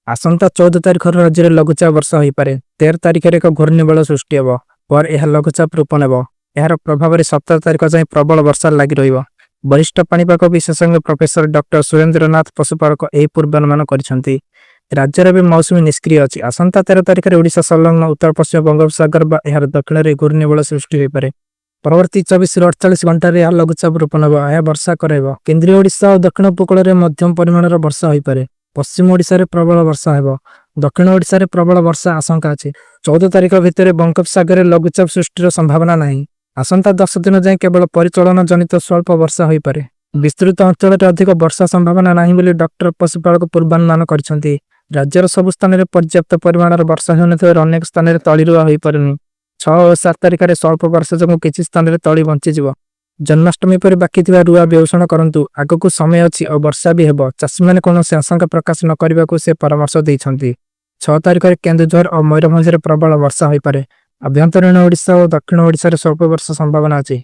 ଆସନ୍ତା 14 ତାରିଖରୁ ରାଜ୍ୟରେ ଲଘୁଚାପ ବର୍ଷା ହୋଇପାରେ। 13 ତାରିଖରେ ଏକ ଘୂର୍ଣ୍ଣିବଳୟ ସୃଷ୍ଟି ହେବ। ପରେ ଏହା ଲଘୁଚାପ ରୂପ ନେବ। ଏହାର ପ୍ରଭାବରେ 17 ତାରିଖ ଯାଏଁ ପ୍ରବଳ ବର୍ଷା ଲାଗି ରହିବ। ବରିଷ୍ଠ ପାଣିପାଗ ବିଶେଷଜ୍ଞ ପ୍ରଫେସର ଡକ୍ଟର ସୁରେନ୍ଦ୍ରନାଥ ପଶୁପାଳକ ଏହି ପୂର୍ବାନୁମାନ କରିଛନ୍ତି। ରାଜ୍ୟରେ ଏବେ ମୌସୁମୀ ନିଷ୍କ୍ରିୟ ଅଛି। ଆସନ୍ତା 13 ତାରିଖରେ ଓଡ଼ିଶା ସଂଲଗ୍ନ ଉତ୍ତର ପଶ୍ଚିମ ବଙ୍ଗୋପସାଗର ବା ଏହାର ଦକ୍ଷିଣରେ ଘୂର୍ଣ୍ଣିବଳୟ ସୃଷ୍ଟି ହୋଇପାରେ। ପରବର୍ତ୍ତୀ 24ରୁ 48 ଘଣ୍ଟାରେ ଏହା ଲଘୁଚାପ ରୂପ ନେବ। ଏହା ବର୍ଷା କରାଇବ। କେନ୍ଦ୍ରୀୟ ଓଡ଼ିଶା ଓ ଦକ୍ଷିଣ ଉପକୂଳରେ ମଧ୍ୟମ ପରିମାଣର ବର୍ଷା ହୋଇପାରେ। ପଶ୍ଚିମ ଓଡ଼ିଶାରେ ପ୍ରବଳ ବର୍ଷା ହେବ। ଦକ୍ଷିଣ ଓଡ଼ିଶାରେ ପ୍ରବଳ ବର୍ଷା ଆଶଙ୍କା ଅଛି। 14 ତାରିଖ ଭିତରେ ବଙ୍ଗୋପସାଗରରେ ଲଘୁଚାପ ସୃଷ୍ଟିର ସମ୍ଭାବନା ନାହିଁ। ଆସନ୍ତା 10 ଦିନ ଯାଏଁ କେବଳ ପରିଚଳନ ଜନିତ ସ୍ୱଳ୍ପ ବର୍ଷା ହୋଇପାରେ। ବିସ୍ତୃତ ଅଞ୍ଚଳରେ ଅଧିକ ବର୍ଷା ସମ୍ଭାବନା ନାହିଁ ବୋଲି ଡକ୍ଟର ପଶୁପାଳକ ପୂର୍ବାନୁମାନ କରିଛନ୍ତି। ରାଜ୍ୟର ସବୁ ସ୍ଥାନରେ ପର୍ଯ୍ୟାପ୍ତ ପରିମାଣର ବର୍ଷା ହେଉନଥିବାରୁ ଅନେକ ସ୍ଥାନରେ ତଳି ରୁଆ ହୋଇପାରୁନି। 6 ଓ 7 ତାରିଖରେ ସ୍ୱଳ୍ପ ବର୍ଷା ଯୋଗୁଁ କିଛି ସ୍ଥାନରେ ତଳି ବଞ୍ଚିଯିବ। ଜନ୍ମାଷ୍ଟମୀ ପରେ ବାକି ଥିବା ରୁଆ ବେଉଷଣ କରନ୍ତୁ। ଆଗକୁ ସମୟ ଅଛି ଓ ବର୍ଷା ବି ହେବ। ଚାଷୀମାନେ କୌଣସି ଆଶଙ୍କା ପ୍ରକାଶ ନ କରିବାକୁ ସେ ପରାମର୍ଶ ଦେଇଛନ୍ତି। 6 ତାରିଖରେ କେନ୍ଦୁଝର ଓ ମୟୂରଭଞ୍ଜରେ ପ୍ରବଳ ବର୍ଷା ହୋଇପାରେ। ଆଭ୍ୟନ୍ତରୀଣ ଓଡ଼ିଶା ଓ ଦକ୍ଷିଣ ଓଡ଼ିଶାରେ ସ୍ୱଳ୍ପ ବର୍ଷା ସମ୍ଭାବନା ଅଛି।